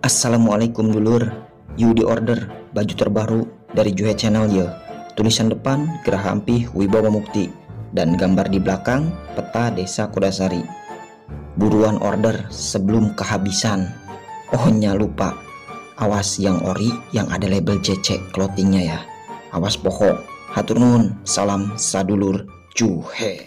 Assalamualaikum dulur, you di order baju terbaru dari Juhe Channel ya. Tulisan depan Geraha Ampih Wibawa Mukti dan gambar di belakang peta Desa Kudasari. Buruan order sebelum kehabisan. Oh nya lupa, awas yang ori yang ada label CC clothingnya ya. Awas poho. Hatur nuhun, salam sadulur Juhe.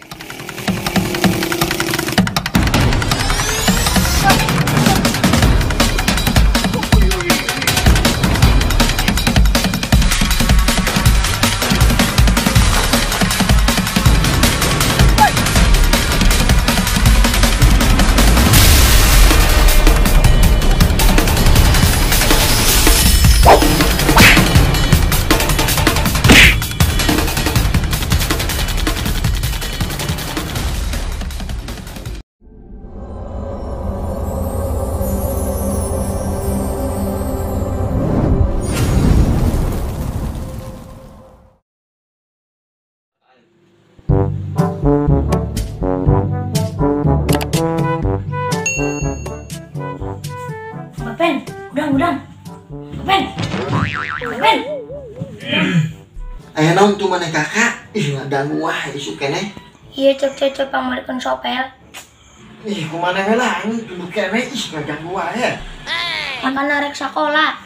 Bapen, udang. Bapen. Bapen. Aya naon tuh maneh kakak? Ih, ngadangu wae isuk keneh. Ieu cek cecep pamalikeun sopel. Ih, kumaha we lah anjing tunduh keneh ih ngaganggu wae. Makana rek sakola.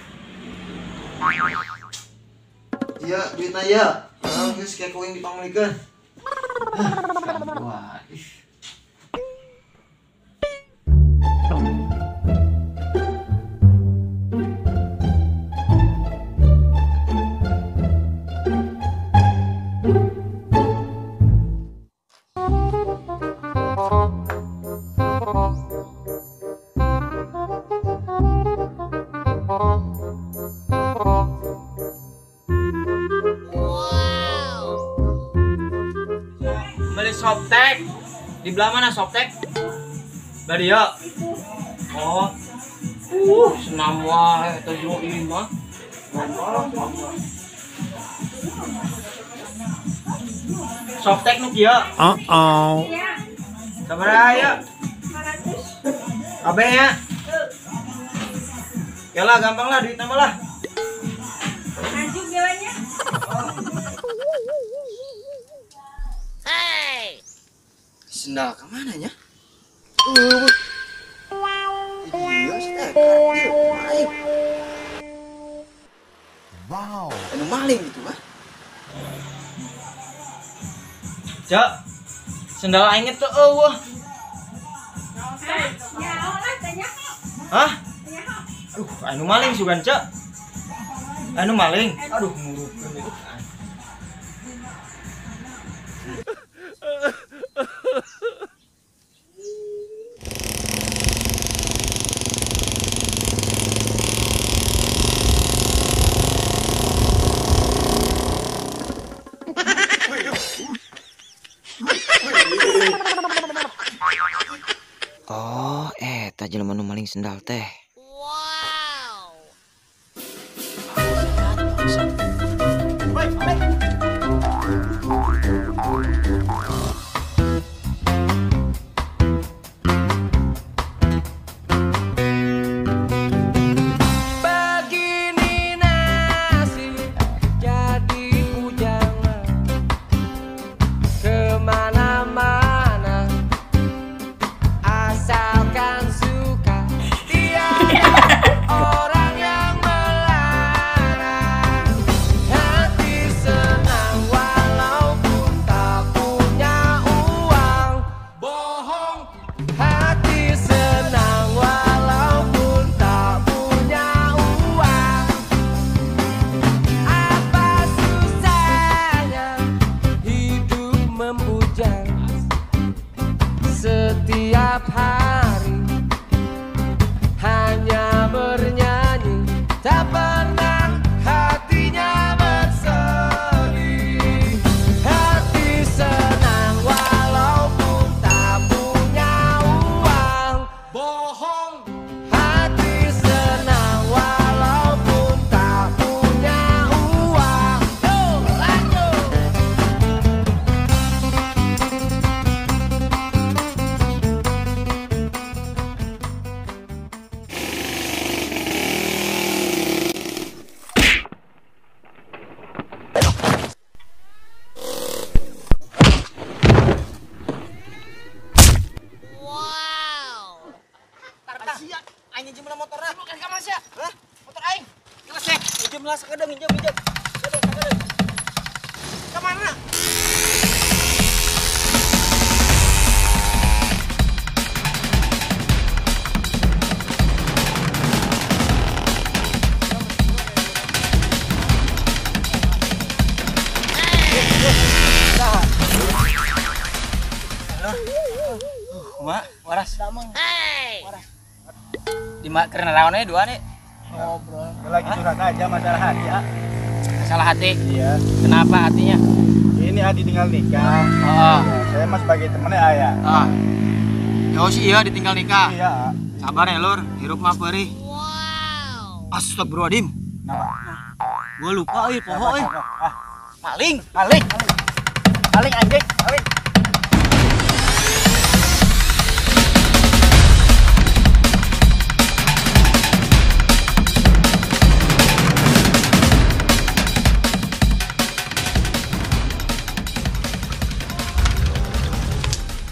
Iya, duitna ieu. Heeh, geus kayak kuing dipamalikeun. Wah, ih. Beli Softex. Di belah mana Softex? Bari ya. Oh. Senam wae eta jero ieu mah. Softex nu kieu. Uh-oh. Sabaraha ya? 100. Kabeh ya? Ya lah gampang lah duit nama lah. Lanjut jalannya. Sendal kemana nya? Iya, wow, anu maling gitu mah. Cek, sendal aing teu eueuh. Hah? Aduh, anu maling sugan cek. Anu maling. Aduh, ngurukeun itu. Oh, eta jelema nu maling sendal teh. Wow. Begini nasib jadi bujangan, kemana-mana asalkan suka, tiada orang yang melarang. Sia, aing jemlah motorna. Bukan ka mana sia? Hah? Motor aing. Kelesek. Jemlah sakedeung, injem. Sakedeung. Ka mana? Mak, waras. Hey. Waras. Di mak karena rawannya dua nih. Ngobrol. Lagi curhat aja masalah hati, ya. Masalah hati? Iya. Kenapa hatinya? Ini Adi tinggal nikah. Oh. Ya, saya mas sebagai temennya ayah. Ah. Jauh sih iya ditinggal nikah. Iya. Sabar ya lur, hirup mah perih. Wow. Astagfirullahaladzim. Kenapa? Gua lupa euy, poho euy. Ah. Maling, maling. Maling anjing, maling.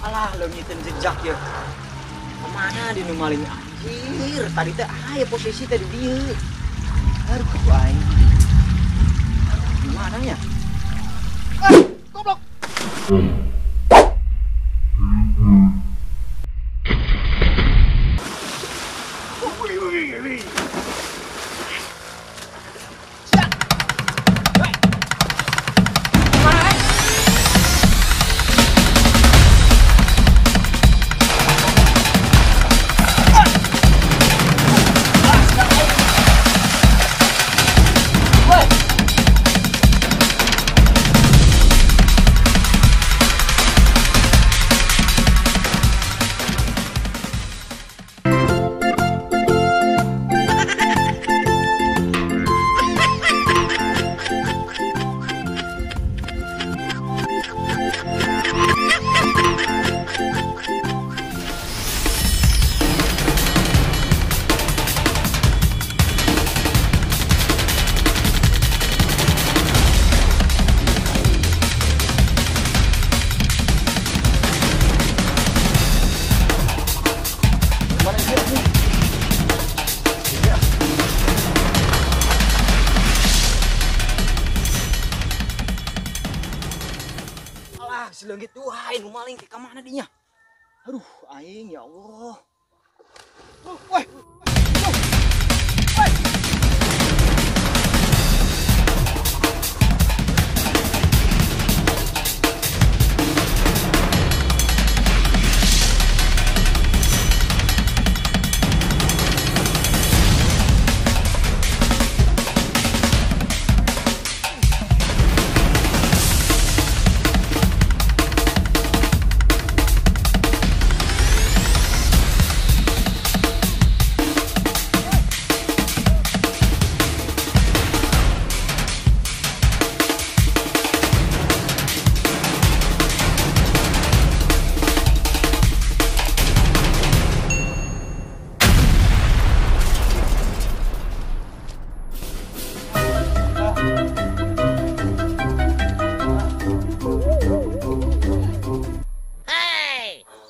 Alah, leungiteun jejak ya. Kemana di nu maling anjir? Tadi teh aya posisi teh di dieu. Aduh, ku aing. Gimana nya? Ah, goblok. Leungit tuh aing nu maling teh ka mana dinya? Aduh, aing ya Allah. Woi. Woi.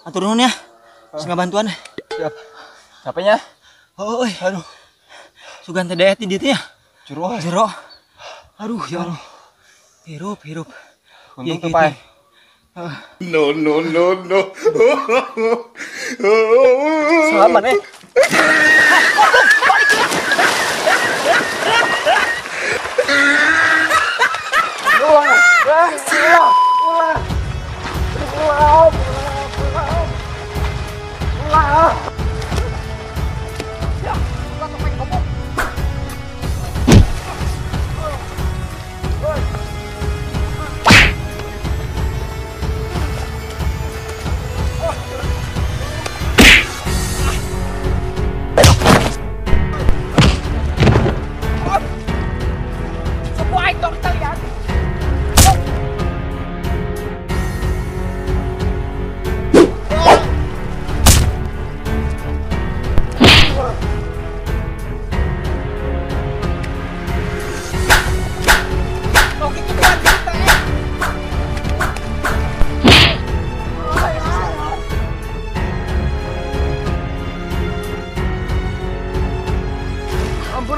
Atur nuhun ya. Sing bantuan. Siap. Capeknya? Oh, euy. Aduh. Sugan teh daet di dieu teh ya. Jero. Jero. Aduh, ya Allah. Hirup, hirup. Untung teu paeh. No, no, no, no. Selamat eh. Ulah, ulah, ulah, ulah, ulah. Ya, ulah sampai ngomong. Semua itu kita lihat.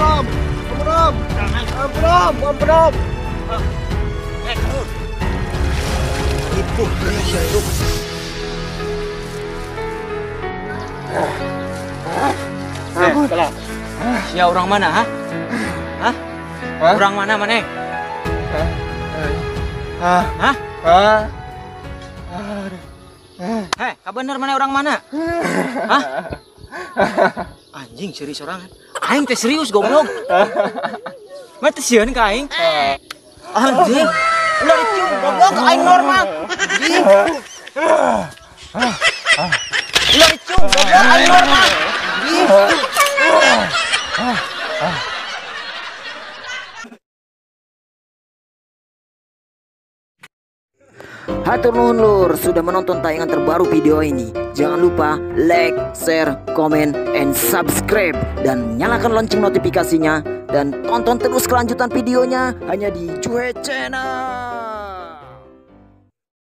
Ampun om. Ampun om. Ampun om. Ampun om. Itu itu. Sia orang mana, ha? Hah? Orang mana maneh? Hah? Hah? Heh, kabener mana orang mana? Hah? Anjing serius orang. Aing teh serius goblok. Mah teh sieun ka aing. Anjing. Ulah dicium goblok aing normal. Anjing. Ulah dicium goblok aing normal. Anjing. Hatur nuhun lur sudah menonton tayangan terbaru video ini. Jangan lupa like, share, comment, and subscribe. Dan nyalakan lonceng notifikasinya. Dan tonton terus kelanjutan videonya hanya di Juhe Channel.